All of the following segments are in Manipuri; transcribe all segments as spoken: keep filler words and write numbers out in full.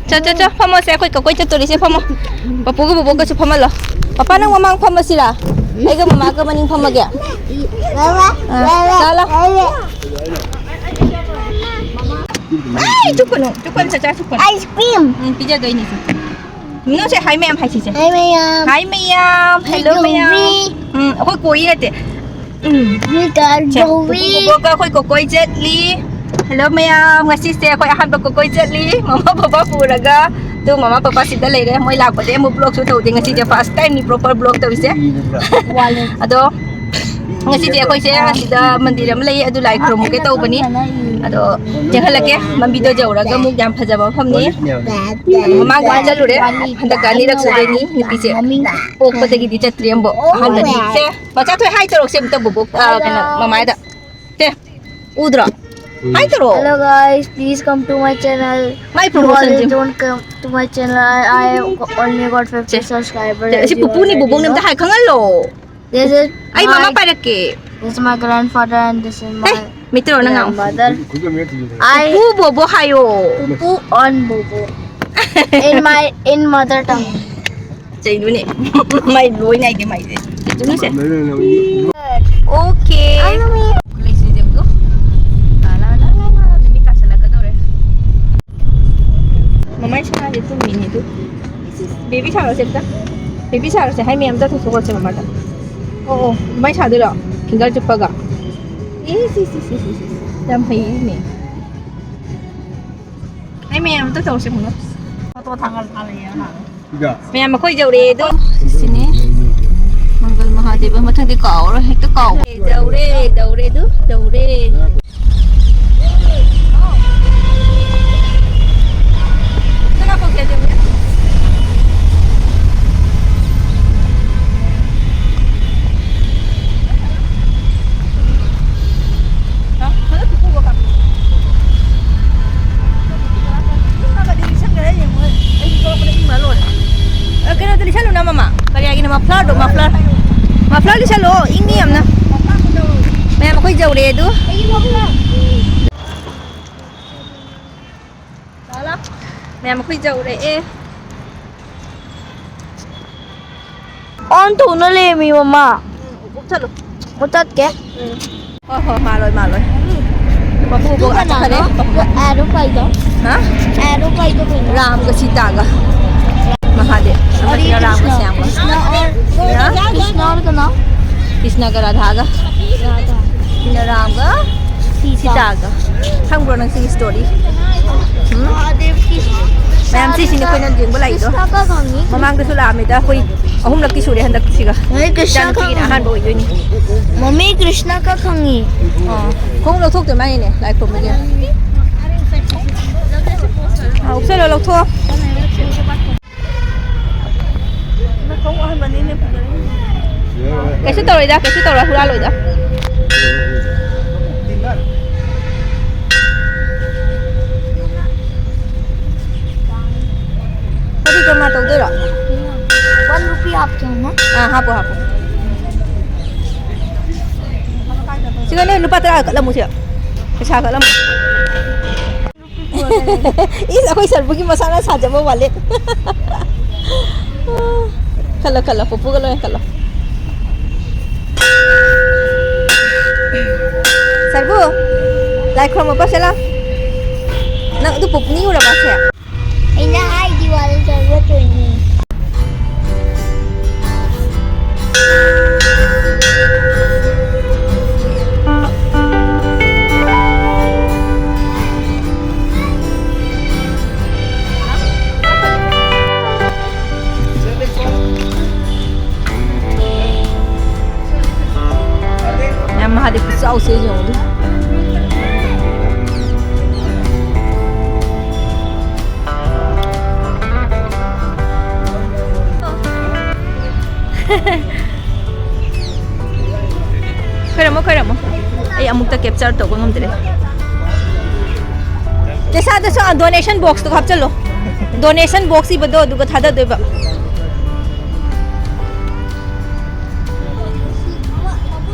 ꯆꯠ ꯆꯠ ꯆꯠ, ꯐꯝꯃꯣꯁꯦ, ꯑꯩꯈꯣꯏ ꯀꯀꯣꯏ ꯆꯠꯇꯣꯔꯤꯁꯦ, ꯐꯝꯃꯣ꯫ ꯄꯄꯨꯒ ꯕꯣꯕꯣꯛꯀꯁꯨ ꯐꯝꯍꯜꯂꯣ꯫ ꯄꯄꯥ, ꯅꯪ ꯃꯃꯥꯡ ꯐꯝꯃꯁꯤꯔꯥ? ꯑꯩꯒ ꯃꯃꯥꯒ ꯃꯅꯤꯡ ꯐꯝꯃꯒꯦ꯫ ꯑꯥ, ꯆꯠꯂꯣ꯫ ꯑꯩ, ꯆꯨꯞꯀꯅꯨ, ꯆꯨꯞꯀꯅꯨ, ꯆꯆꯥ, ꯆꯨꯞꯀꯅꯨ꯫ Ice cream. ꯎꯝ, ꯄꯤꯖꯗꯣꯏꯅꯤꯁꯦ꯫ ꯅꯪꯁꯦ ꯍꯥꯏ ꯃꯌꯥꯝ ꯍꯥꯏꯁꯤꯁꯦ꯫ Hi ꯃꯌꯥꯝ꯫ Hi ꯃꯌꯥꯝ꯫ Hello ꯃꯌꯥꯝ꯫ ꯎꯝ, ꯑꯩꯈꯣꯏ ꯀꯣꯏ ꯅꯠꯇꯦ꯫ ꯎꯝ꯫ ꯁꯦ, ꯄꯨꯄꯨ ꯕꯣꯕꯣꯛꯀ ꯑꯩꯈꯣꯏ ꯀꯣꯀꯣꯏ ꯆꯠꯂꯤ꯫ Hello ꯃꯌꯥꯝ, ꯉꯁꯤꯁꯦ ꯑꯩꯈꯣꯏ ꯑꯍꯥꯟꯕ ꯀꯣꯀꯣꯏ ꯆꯠꯂꯤ꯫ ꯃꯃꯥ ꯕꯕꯥ ꯄꯨꯔꯒ꯫ ꯑꯗꯨ ꯃꯃꯥ ꯄꯄꯥ ꯁꯤꯗ ꯂꯩꯔꯦ꯫ ꯃꯣꯏ ꯂꯥꯛꯄꯗꯩ ꯑꯃꯨꯛ vlogꯁꯨ ꯇꯧꯗꯦ꯫ ꯉꯁꯤꯁꯦ first timeꯅꯤ proper vlog ꯇꯧꯔꯤꯁꯦ꯫ ꯑꯗꯣ ꯉꯁꯤꯗꯤ ꯑꯩꯈꯣꯏꯁꯦ ꯑꯁꯤꯗ ꯃꯟꯗꯤꯔ ꯑꯃ ꯂꯩ, ꯑꯗꯨ ꯂꯥꯏ ꯈꯨꯔꯨꯝꯃꯨꯒꯦ ꯇꯧꯕꯅꯤ꯫ ꯑꯗꯣ ꯆꯦꯟꯍꯜꯂꯛꯀꯦ꯫ ꯂꯝꯕꯤꯗꯣ ꯌꯧꯔꯒ ꯑꯃꯨꯛ ꯌꯥꯝ ꯐꯖꯕ ꯃꯐꯝꯅꯤ꯫ ꯃꯃꯥꯡꯗ ꯆꯠꯂꯨꯔꯦ꯫ ꯍꯟꯗꯛꯀ ꯑꯅꯤꯔꯛ ꯁꯨꯗꯣꯏꯅꯤ꯫ ꯅꯨꯄꯤꯁꯦ ꯄꯣꯛꯄꯗꯒꯤꯗꯤ ꯆꯠꯇ꯭ꯔꯤ ꯑꯃꯨꯛ꯫ ꯑꯍꯥꯟꯕꯅꯤ꯫ ꯁꯦ, ꯃꯆꯥ ꯊꯣꯏ hi ꯇꯧꯔꯛꯁꯦ ꯑꯝꯇ ꯕꯣꯕꯣꯛ, ꯑ, ꯀꯩꯅꯣ, ꯃꯃꯥꯏꯗ꯫ ꯁꯦ, ꯎꯗ꯭ꯔꯣ? Hi ꯇꯧꯔꯛꯑꯣ꯫ Hello guys, please come to my channel. My promotion say. You all don't come to my channel. I, I only got fifty subscribers. ꯁꯦ, ꯑꯁꯤ ꯄꯨꯄꯨꯅꯤ, ꯕꯣꯕꯣꯛꯅꯤ, ꯑꯝꯇ hi ꯈꯪꯍꯜꯂꯣ꯫ This is ꯑꯩ ꯃꯃꯥ my, ꯄꯥꯏꯔꯛꯀꯦ꯫ This is my grandfather and this is my grandmother. ꯑꯦ, ꯃꯤꯇ꯭ꯔꯣ ꯅꯪ ꯉꯥꯡꯉꯣ꯫ I ꯄꯨꯄꯨ ꯕꯣꯕꯣ ꯍꯥꯏꯌꯣ꯫ Pupu on bobo. In my, in mother tongue. ꯆꯩꯗꯨꯅꯦ꯫ ꯃꯥꯏ ꯂꯣꯏ ꯅꯥꯏꯗꯦ ꯃꯥꯏꯁꯦ꯫ ꯆꯠꯂꯨꯁꯦ꯫ Okay. ꯂꯩꯁꯤꯗꯤ ꯑꯃꯨꯛ꯫ ꯂꯥ, ꯂꯥ, ꯂꯥ, ꯂꯥ, ꯂꯥ, ꯅꯨꯃꯤꯠ ꯇꯥꯁꯜꯂꯛꯀꯗꯧꯔꯦ꯫ ꯃꯃꯥꯏ ꯁꯥꯁꯦ ꯇꯨꯝꯃꯤꯅꯦ ꯑꯗꯨ꯫ ꯕꯦꯕꯤ ꯁꯥꯔꯣꯁꯦ ꯑꯝꯇ꯫ ꯕꯦꯕꯤ ꯁꯥꯔꯣꯁꯦ꯫ ꯍꯥꯏ ꯃꯌꯥꯝ ꯆꯠꯊꯣꯛ ꯊꯣꯛꯑꯁꯦ ꯃꯃꯥꯗ꯫ ꯑꯣ, ꯑꯣ, ꯃꯃꯥꯏ ꯁꯥꯗꯣꯏꯔꯣ? Finger ꯆꯨꯞꯄꯒ꯫ ꯏꯁ, ꯏꯁ, ꯏꯁ, ꯏꯁ, ꯏꯁ, ꯏꯁ꯫ ꯌꯥꯝ ꯍꯩꯌꯦ ꯏꯅꯦ꯫ ꯑꯩ ꯃꯌꯥꯝ ꯑꯝꯇ ꯇꯧꯁꯦ ꯈꯨꯅꯣ꯫ ꯐꯣꯇꯣ ꯊꯥꯡꯒꯠ ꯊꯥꯒꯠꯂꯛꯑꯦ ꯑꯉꯥꯡ꯫ ꯁꯤꯗ꯫ ꯃꯌꯥꯝ ꯑꯩꯈꯣꯏ ꯌꯧꯔꯛꯑꯦ ꯑꯗꯣ꯫ ꯁꯤꯁꯤꯅꯦ꯫ ꯃꯪꯒꯜ ꯃꯍꯥꯗꯦꯕ ꯃꯊꯪꯗꯤ ꯀꯥꯎꯔꯣꯏ, ꯍꯦꯛꯇ ꯀꯥꯎ꯫ ꯌꯧꯔꯦ, ꯌꯧꯔꯦ ꯑꯗꯨ, ꯌꯧꯔꯦ꯫ ꯆꯠꯂꯣ, ꯀꯣꯛ ꯆꯦ, ꯆꯦ꯫ ꯀꯩꯅꯣꯗꯣ ꯂꯤꯠꯁꯜꯂꯨꯅ, ꯃꯃꯥ꯫ ꯀꯔꯤ ꯍꯥꯏꯒꯤꯅꯣ? ꯃꯐ꯭ꯂꯔꯗꯣ, ꯃꯐ꯭ꯂꯔ꯫ ꯃꯐ꯭ꯂꯔ ꯂꯤꯠꯁꯜꯂꯣ, ꯏꯪꯅꯤ ꯌꯥꯝꯅ꯫ ꯃꯌꯥꯝ, ꯑꯩꯈꯣꯏ ꯌꯧꯔꯦ ꯑꯗꯨ꯫ ꯂꯥꯛꯑꯣ, ꯂꯥꯛꯑꯣ꯫ ꯃꯌꯥꯝ ꯑꯩꯈꯣꯏ ꯌꯧꯔꯛꯑꯦ꯫ ꯑꯣꯟ ꯊꯣꯛꯅ ꯂꯩꯔꯝꯃꯤ ꯃꯃꯥ꯫ ꯎꯞꯁꯜꯂꯨ꯫ ꯃꯨꯊꯠꯀꯦ꯫ ꯎꯝ꯫ ꯍꯣꯏ, ꯍꯣꯏ, ꯃꯥꯜꯂꯣꯏ, ꯃꯥꯜꯂꯣꯏ꯫ ꯃꯄꯨꯕꯣꯛ ꯑꯥ ꯆꯠꯈꯔꯦ꯫ ꯑꯦꯔꯣ ꯄꯥꯏꯗꯣ꯫ ꯍꯥ? ꯑꯦꯔꯣ ꯄꯥꯏꯗꯣ ꯀꯩꯅꯣ? ꯔꯥꯝꯒ ꯁꯤꯇꯥꯒ꯫ ꯃꯍꯥꯗꯦꯕ꯫ ꯑꯃꯁꯤꯅ ꯔꯥꯝꯒ ꯁ꯭ꯌꯥꯝꯒ꯫ ꯀ꯭ꯔꯤꯁꯅ ꯑꯣꯔ ꯍꯥ? ꯀ꯭ꯔꯤꯁꯅ ꯑꯣꯔ ꯀꯅꯥ? ꯀ꯭ꯔꯤꯁꯅꯒ ꯔꯥꯙꯥꯒ꯫ ꯔꯥꯙꯥ꯫ ꯁꯤꯅ ꯔꯥꯝꯒ ꯁꯤꯇꯥꯒ꯫ ꯈꯪꯕ꯭ꯔꯣ ꯅꯪ ꯁꯤꯒꯤ story? ꯎꯝ? ꯃꯍꯥꯗꯦꯕ ꯀ꯭ꯔꯤꯁꯅ꯫ ꯃꯌꯥꯝ ꯁꯤꯁꯤꯅꯤ ꯑꯩꯈꯣꯏꯅ ꯌꯦꯡꯕ ꯂꯥꯛꯏꯗꯣ꯫ ꯀ꯭ꯔꯤꯁꯅ ꯀ ꯈꯪꯉꯤ꯫ ꯃꯃꯥꯡꯗꯁꯨ ꯂꯥꯛꯑꯝꯃꯤꯗ ꯑꯩꯈꯣꯏ ꯑꯍꯨꯝꯂꯛꯇꯤ ꯁꯨꯔꯦ ꯍꯟꯗꯛꯁꯤꯒ꯫ ꯃꯃꯤ ꯀ꯭ꯔꯤꯁꯅ ꯀ ꯏꯆꯥꯅꯨꯄꯤꯒꯤꯅ ꯈꯪꯉꯤ꯫ ꯑꯍꯥꯟꯕ ꯑꯣꯏꯗꯣꯏꯅꯤ꯫ ꯃꯃꯤ ꯀ꯭ꯔꯤꯁꯅ ꯀ ꯈꯪꯉꯤ꯫ ꯑꯣ꯫ ꯈꯣꯡꯎꯞ ꯂꯧꯊꯣꯛꯇꯣꯏ ꯃꯥꯅꯤꯅꯦ ꯂꯥꯏ ꯈꯨꯔꯨꯝꯕꯒꯤ꯫ ꯑꯥ, ꯎꯞꯁꯜꯂꯣ, ꯂꯧꯊꯣꯛꯑꯣ꯫ ꯀꯩꯁꯨ ꯇꯧꯔꯣꯏꯗ, ꯀꯩꯁꯨ ꯇꯧꯔꯣꯏ, ꯍꯨꯔꯥꯜꯂꯣꯏꯗ꯫ ꯀꯔꯤ ꯀꯔꯃ ꯇꯧꯗꯣꯏꯔꯣ? One rupee ꯍꯥꯞꯀꯦ ꯑꯃ꯫ ꯑꯥ, ꯍꯥꯞꯄꯣ, ꯍꯥꯞꯄꯣ꯫ ꯁꯤꯗꯅꯦ, ꯂꯨꯄꯥ ꯇꯔꯥ ꯀꯠꯂꯝꯃꯨ ꯁꯤꯗ꯫ ꯄꯩꯁꯥ ꯀꯠꯂꯝꯃꯨ꯫ ꯏꯁ, ꯑꯩꯈꯣꯏ ꯁꯔꯕꯨꯒꯤ ꯃꯁꯥꯅ ꯁꯥꯖꯕ wallet꯫ ꯈꯜꯂꯣ, ꯈꯜꯂꯣ, ꯄꯨꯄꯨꯒ ꯂꯣꯏꯅ ꯈꯜꯂꯣ꯫ ꯁꯔꯕꯨ, ꯂꯥꯏ ꯈꯨꯔꯨꯝꯃꯨꯀꯣ ꯁꯦ ꯂꯥꯎ꯫ ꯅꯪ ꯑꯗꯨ ꯄꯨꯄꯨꯅ ꯎꯔꯕ ꯁꯦ? ꯑꯩꯅ ꯍꯥꯏꯗꯤ wallet ꯆꯠꯂꯣꯏꯅꯦ꯫ ꯃꯌꯥꯝ ꯃꯍꯥꯗꯦꯕ ꯈꯨꯆꯥꯎꯁꯦ ꯌꯦꯡꯉꯨ꯫ ꯈꯣꯏꯔꯝꯃꯣ, ꯈꯣꯏꯔꯝꯃꯣ꯫ ꯑꯩ ꯑꯃꯨꯛꯇ capture ꯇꯧꯕ ꯉꯝꯗ꯭ꯔꯦ꯫ ꯀꯦꯁꯥꯗꯁꯨ, ꯑ, donation box ꯇꯣ ꯍꯥꯞꯆꯜꯂꯣ꯫ Donation box ꯏꯕꯗꯣ ꯑꯗꯨꯒ ꯊꯥꯗꯗꯣꯏꯕ꯫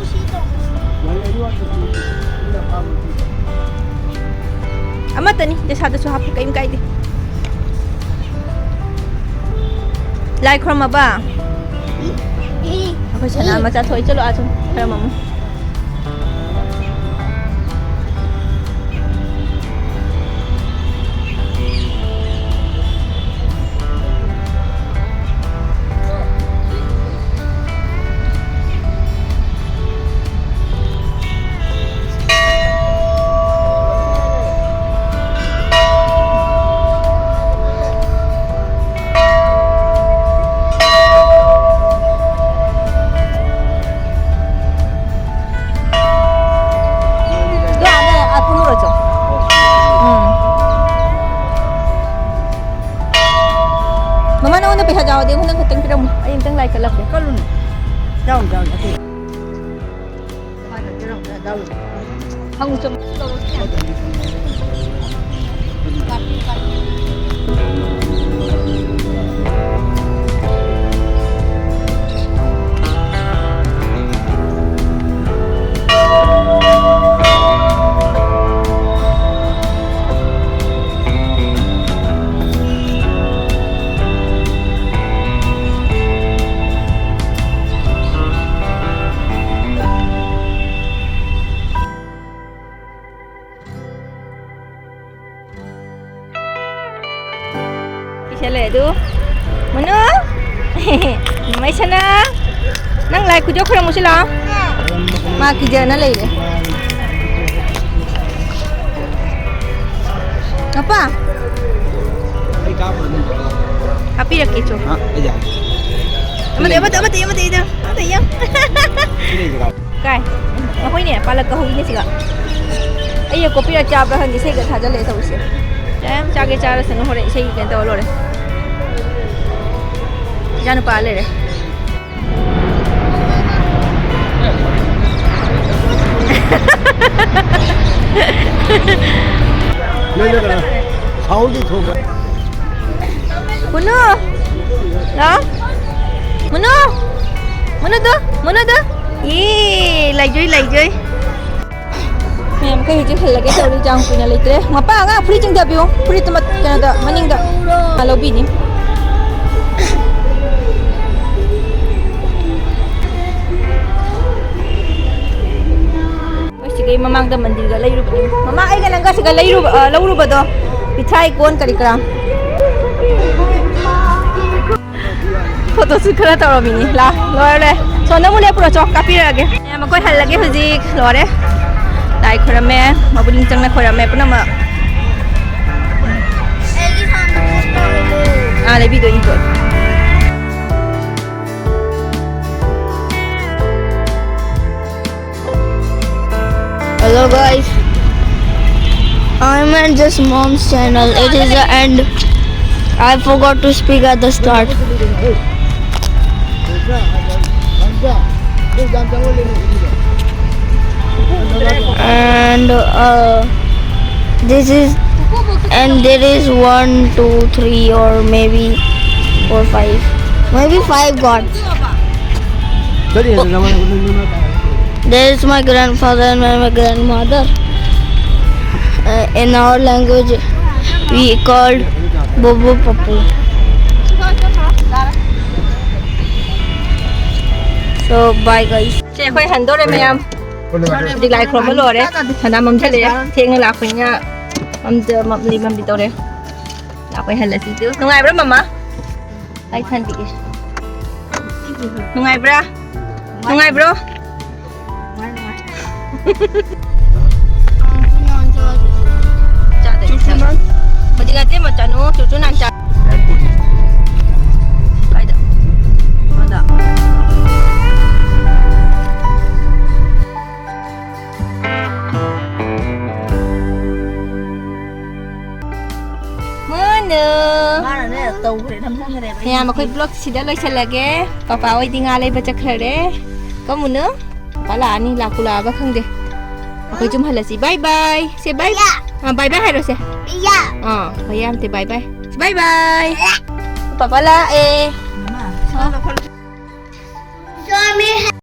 ꯑꯃꯠꯇꯅꯤ, ꯀꯦꯁꯥꯗꯁꯨ ꯍꯥꯞꯄꯨ, ꯀꯩꯝ ꯀꯥꯏꯗꯦ꯫ ꯂꯥꯏ ꯈꯨꯔꯨꯝꯃꯕ? ꯑꯩꯈꯣꯏ ꯁꯅꯥ ꯃꯆꯥ ꯊꯣꯛꯏ꯫ ꯆꯠꯂꯣ, ꯑꯥ ꯁꯨꯝ ꯈꯨꯔꯨꯝꯃꯝꯃꯣ꯫ ꯑꯗꯣ ꯑꯥꯗ, ꯑꯥ, ꯐꯝꯃꯨꯔꯣ ꯆꯣ꯫ ꯎꯝ꯫ ꯃꯃꯥ, ꯅꯉꯣꯟꯗ ꯄꯩꯁꯥ ꯌꯥꯎꯔꯗꯤ ꯑꯩꯉꯣꯟꯗ ꯈꯛꯇꯪ ꯄꯤꯔꯝꯃꯨ꯫ ꯑꯩ ꯑꯝꯇꯪ ꯂꯥꯏ ꯀꯠꯂꯛꯀꯦ꯫ ꯀꯠꯂꯨꯅꯦ꯫ ꯌꯥꯎꯅꯤ, ꯌꯥꯎꯅꯤ꯫ ꯑꯇꯩ꯫ ꯍꯪꯉꯨ ꯆꯣ꯫ ꯄꯤꯁꯜꯂꯦ ꯑꯗꯨ꯫ ꯃꯅꯨ! ꯃꯩꯁꯅꯥ! ꯅꯪ ꯂꯥꯏ ꯈꯨꯗꯣ ꯈꯨꯔꯨꯝꯃꯨꯁꯤ ꯂꯥꯛꯑꯣ꯫ ꯃꯥ ꯀꯤꯖꯅ ꯂꯩꯔꯦ꯫ ꯑꯄꯥ! ꯍꯥꯞꯄꯤꯔꯛꯀꯦ, ꯆꯣ꯫ ꯑꯃꯗ, ꯑꯃꯗ, ꯑꯃꯗ, ꯑꯃꯗ, ꯑꯃꯗ, ꯑꯃꯗ, ꯌꯥꯝ꯫ ꯀꯥꯏ? ꯑꯩꯈꯣꯏꯅꯦ, ꯄꯥꯂꯛꯀ ꯍꯧꯏꯅꯦ ꯁꯤꯒ꯫ ꯑꯩ ꯀꯣꯄꯤꯔꯥꯏꯠ ꯆꯥꯕ꯭ꯔꯥ ꯈꯪꯗꯦ, ꯏꯁꯩꯒ ꯊꯥꯖꯜꯂꯦ ꯇꯧꯔꯤꯁꯦ꯫ ꯌꯥꯝ ꯆꯥꯒꯦ ꯆꯥꯔꯁꯅꯨ, ꯍꯣꯔꯦꯟ ꯏꯁꯩ ꯀꯩꯅꯣ ꯇꯧꯔ ꯂꯣꯏꯔꯦ꯫ ꯏꯆꯥꯅꯨꯄꯥ ꯂꯩꯔꯦ꯫ ꯅꯣꯏꯅ ꯀꯅꯥ? ꯁꯥꯎꯗꯤ ꯊꯣꯛꯄ꯫ ꯃꯨꯅꯨ! ꯂꯥꯎ! ꯃꯨꯅꯨ! ꯃꯨꯅꯨꯗꯨ! ꯃꯨꯅꯨꯗꯨ! ꯏ, ꯂꯩꯖꯨꯏ, ꯂꯩꯖꯨꯏ꯫ ꯃꯌꯥꯝ, ꯑꯩꯈꯣꯏ ꯍꯧꯖꯤꯛ ꯍꯜꯂꯒꯦ ꯇꯧꯔꯤ, ꯌꯥꯝ ꯀꯨꯏꯅ ꯂꯩꯇ꯭ꯔꯦ꯫ ꯃꯄꯥ, ꯑꯉꯥꯡ ꯐꯨꯔꯤꯠ ꯆꯤꯡꯊꯕꯤꯌꯨ꯫ ꯐꯨꯔꯤꯠꯇꯨ ꯃ-, ꯀꯩꯅꯣꯗ, ꯃꯅꯤꯡꯗ꯫ ꯃꯥ ꯂꯧꯕꯤꯅꯤ꯫ ꯑꯩ ꯃꯃꯥꯡꯗ ꯃꯟꯗꯤꯔꯒ ꯂꯩꯔꯨꯕꯅꯤ꯫ ꯃꯃꯥ, ꯑꯩꯒ ꯅꯪꯒ ꯁꯤꯒ ꯂꯩꯔꯨꯕ, ꯑ, ꯂꯧꯔꯨꯕꯗꯣ, ꯄꯤꯊ꯭ꯔꯥꯏ ꯀꯣꯟ ꯀꯔꯤ ꯀꯔꯥ꯫ ꯐꯣꯇꯣ ꯁꯨꯠ ꯈꯔ ꯇꯧꯔꯝꯃꯤꯅꯤ꯫ ꯂꯥ, ꯂꯣꯏꯔꯦ, ꯂꯣꯏꯔꯦ꯫ ꯁꯣꯝꯗ ꯑꯃꯨꯛ ꯂꯦꯞꯄꯨꯔꯣ, ꯆꯣ, ꯀꯥꯞꯄꯤꯔꯛꯑꯒꯦ꯫ ꯃꯌꯥꯝ, ꯑꯩꯈꯣꯏ ꯍꯜꯂꯒꯦ ꯍꯧꯖꯤꯛ꯫ ꯂꯣꯏꯔꯦ꯫ ꯂꯥꯏ ꯈꯨꯔꯝꯃꯦ, ꯃꯕꯨꯛꯅꯤꯡ ꯆꯪꯅ ꯈꯨꯔꯝꯃꯦ ꯄꯨꯝꯅꯃꯛ꯫ ꯑꯥ, ꯂꯩꯕꯤꯗꯣꯏꯅꯤ, ꯄꯣꯠ꯫ Hello guys, I'm at just mom's channel. It is the end. I forgot to speak at the start. And uh, this is, and there is one, two, three, or maybe four, five, maybe five gods. There is my grandfather and my, my grandmother. Uh, in our language, we called Bobo Papu. So, bye guys. ꯁꯦ, ꯑꯩꯈꯣꯏ ꯍꯟꯗꯣꯔꯦ ꯃꯌꯥꯝ꯫ ꯍꯧꯖꯤꯛ ꯂꯥꯏ ꯈꯨꯔꯨꯝꯕ ꯂꯣꯏꯔꯦ꯫ ꯁꯅꯥ ꯃꯝꯁꯤꯜꯂꯛꯑꯦ꯫ ꯊꯦꯡꯅ ꯂꯥꯛꯄꯅꯤꯅ ꯃꯝꯖ-, ꯃꯝꯂꯤ ꯃꯝꯂꯤ ꯇꯧꯔꯦ꯫ ꯂꯥꯛꯄꯩ ꯍꯜꯂꯁꯤ꯫ ꯅꯨꯡꯉꯥꯏꯕ꯭ꯔꯥ, ꯃꯃꯥ? ꯑꯩ ꯊꯥꯟꯕꯤꯒꯦ꯫ ꯅꯨꯡꯉꯥꯏꯕ꯭ꯔꯥ? ꯅꯨꯡꯉꯥꯏꯕ꯭ꯔꯣ? ꯆꯥꯗꯦ, ꯆꯥꯗꯦ꯫ ꯍꯧꯖꯤꯛ ꯑꯇꯦꯝꯕ ꯆꯥꯅꯨ, ꯆꯨꯆꯨ ꯅꯥꯟ ꯆꯥ-, ꯀꯥꯏꯗ? ꯑꯗ꯫ ꯃꯣꯅꯨ꯫ ꯃꯥꯅꯅꯦ ꯇꯧꯈ꯭ꯔꯦ, ꯅꯝꯁꯤꯟꯈ꯭ꯔꯦꯕ꯫ ꯃꯌꯥꯝ, ꯑꯩꯈꯣꯏ vlog ꯁꯤꯗ ꯂꯣꯏꯁꯤꯜꯂꯒꯦ꯫ ꯄꯄꯥ ꯍꯣꯏꯗꯤ ꯉꯥ ꯂꯩꯕ ꯆꯠꯈ꯭ꯔꯦ꯫ ꯀꯃꯨꯅꯨ? ꯄꯄꯥ ꯂꯥꯛꯑꯅꯤ, ꯂꯥꯛꯄꯨ ꯂꯥꯛꯑꯕ ꯈꯪꯗꯦ꯫ ꯑꯩꯈꯣꯏ ꯌꯨꯝ ꯍꯜꯂꯁꯤ꯫ Bye bye꯫ ꯁꯦ bye꯫ ꯕꯌꯥ꯫ ꯑꯥ, bye bye ꯍꯥꯏꯔꯣ ꯁꯦ꯫ ꯕꯌꯥ꯫ ꯑꯥ, ꯕꯌꯥ ꯅꯠꯇꯦ, bye bye꯫ Bye bye꯫ Papa ꯂꯥꯛꯑꯦ꯫ ꯃꯃꯥ, ꯁꯣꯝꯗ ꯈꯣꯠꯂꯨ꯫ ꯁꯣꯝꯗ